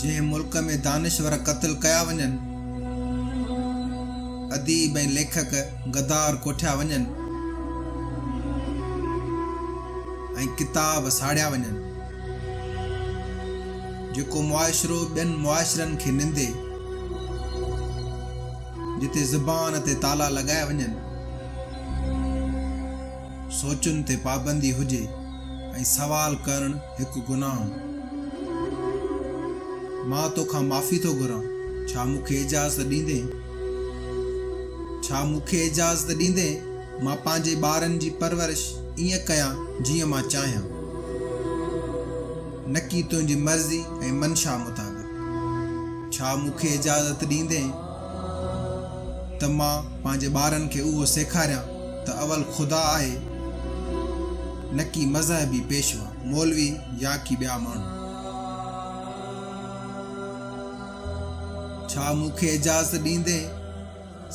جنهن ملڪ ۾ دانشور قتل ڪيا وڃن، اديب ۽ ليکڪ غدار ڪوٺيا وڃن ۽ ڪتاب ساڙيا وڃن. جيڪو معاشرو ٻين معاشرن کي نندي، جتي زبان تي تالا لڳايا وڃن، سوچن تي پابندي هجي ۽ سوال ڪرڻ هڪ گناهه. مان توکان معافي ٿو گهران، ڇا مون کي اجازت ڏيندين؟ ڇا مون کي اجازت ڏيندين مان پنهنجي ٻارن جي پرورش ائين ڪيان جيئن مان چاهيان، نه ڪي تنهنجي مرضي ۽ منشا مطابق؟ ڇا مون کي اجازت ڏيندين ته مان پنهنجي ٻارن کي اهو سيکاريان ته اول خدا آهي نه ڪي مذهبي پيشوا، مولوي يا ڪي ٻيا ماڻهو؟ ڇا مون کي اجازت ڏيندين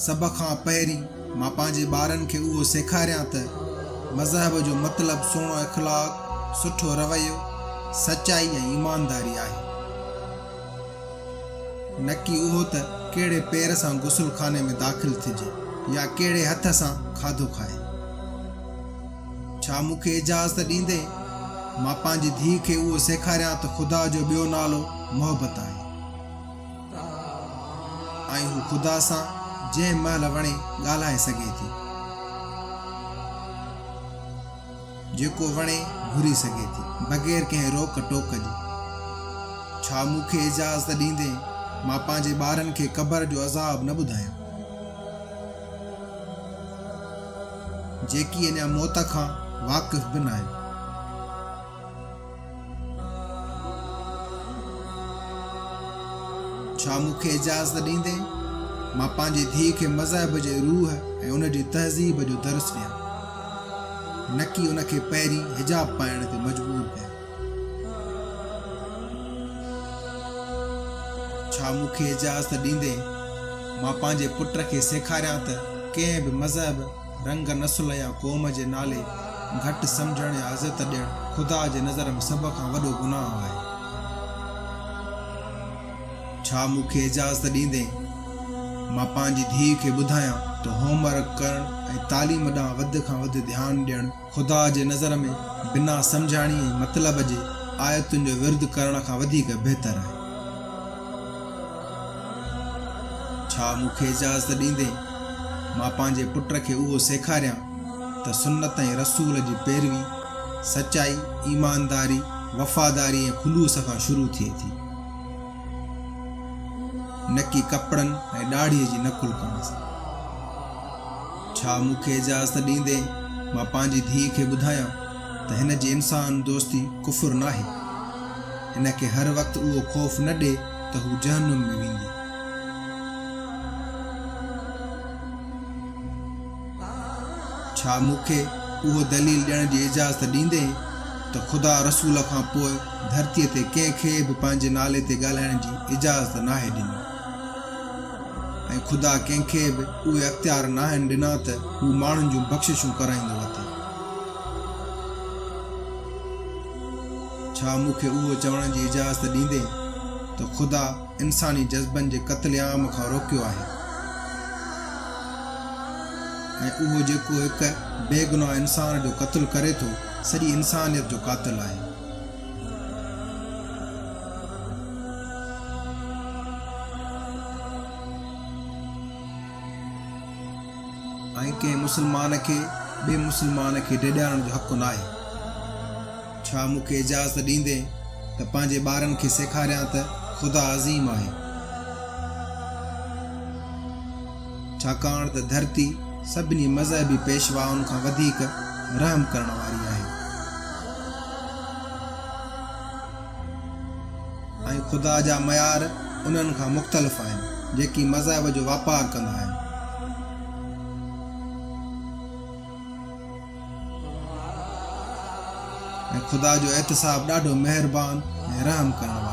سڀ کان پهرين مان پنهنجي ٻارن کي اهو سيکاريان ته مذهب جو مطلب سهڻو اخلاق، سٺو رويو، سچائي ۽ ايمانداري آهي. نه ڪي اهو ته ڪهڙي پير سان غسل خاني ۾ داخل ٿجي يا ڪهڙي هٿ سان کاڌو کائي. ڇا مون کي اجازت ڏيندين مان پنهنجي ڌيء کي اهو سيکاريان ته خدا جو ٻيو نالو محبت آهي ۽ هو خدا سان جنهن مهل وڻي ڳالهائي سگهي ٿي. جيڪو وڻي گهري سگهي ٿي، بغير ڪنهن روڪ ٽوڪ جي. ڇا مون کي اجازت ڏيندين مان پنهنجي ٻارن کي قبر جو عذاب نه ٻڌايان؟ جيڪي اڃا موت کان واقف به ناهن. ڇا مون کي اجازت ڏيندين مان پنهنجي ڌيء کي مذهب جي روح ۽ ان جي تهذيب جو درس ڏيان، نه ڪي ان کي پهرين حجاب پائڻ تي مجبور ڪيان؟ ڇا مون کي اجازت ڏيندين مان پنهنجي پٽ کي سيکاريان ته ڪنهن به مذهب، رنگ، نسل يا قوم جي نالي گهٽ سمجهڻ يا اذيت ڏيڻ خدا جي نظر ۾ سڀ کان وڏو گناهه آهي. ڇا مون کي اجازت ڏيندين مان پنهنجي ڌيء کي ٻڌايان ته هوم ورڪ ڪرڻ ۽ تعليم ڏانهن وڌ کان وڌ ڌيان ڏيڻ خدا جي نظر ۾ بنا سمجهاڻي ۽ مطلب جي آيتن جو ورد ڪرڻ کان وڌيڪ بهتر آهي؟ ڇا مون کي اجازت ڏيندين مان پنهنجي پٽ کي اهو سيکاريان ته سنت ۽ رسول جي پيروي سچائي، ايمانداري، وفاداري ۽ خلوص کان شروع ٿئي ٿي، نه ڪي ڪپڙن ۽ ڏاڙهيء جي نقل ڪرڻ سان؟ ڇا مون کي اجازت ڏيندين مان پنهنجي ڌيء کي ٻڌايان ته هن جي انسان دوستي ڪفر ناهي؟ هن کي هر وقت اهو خوف نه ڏي ته هو جهنم ۾ ويندي. ڇا مون کي اهو دليل ڏيڻ جي اجازت ڏيندين ته خدا رسول کان پوء ڌرتيء تي ڪنهن کي به پنهنجي نالي تي ڳالهائڻ جي اجازت ناهي ڏني ۽ خدا ڪنهن کي به اهي اختيار ناهن ڏنا ته هو ماڻهن جون بخششون ڪرائيندو وتي؟ ڇا مون کي اهو چوڻ جي اجازت ڏيندين ته خدا انساني جذبن جي قتل عام کان روڪيو آهي ۽ اهو جيڪو هڪ بيگناهه انسان جو قتل ڪري ٿو سڄي انسانيت جو قاتل آهي؟ ۽ ڪنهن مسلمان کي ٻئي مسلمان کي ڊيڄارڻ جو حق ناهي. ڇا مون کي اجازت ڏيندين ته پنهنجي ٻارن کي سيکاريان ته خدا عظيم آهي؟ ڇاڪاڻ ته ڌرتي سڀني مذهبي پيشوائن کان وڌيڪ رحم ڪرڻ واري آهي. ۽ خدا جا معيار انهن کان مختلف آهن، جيڪي مذهب جو واپار ڪندا آهن. ۽ خدا جو احتساب ڏاڍو مهربان ۽ رحم ڪرڻ وارو آهي.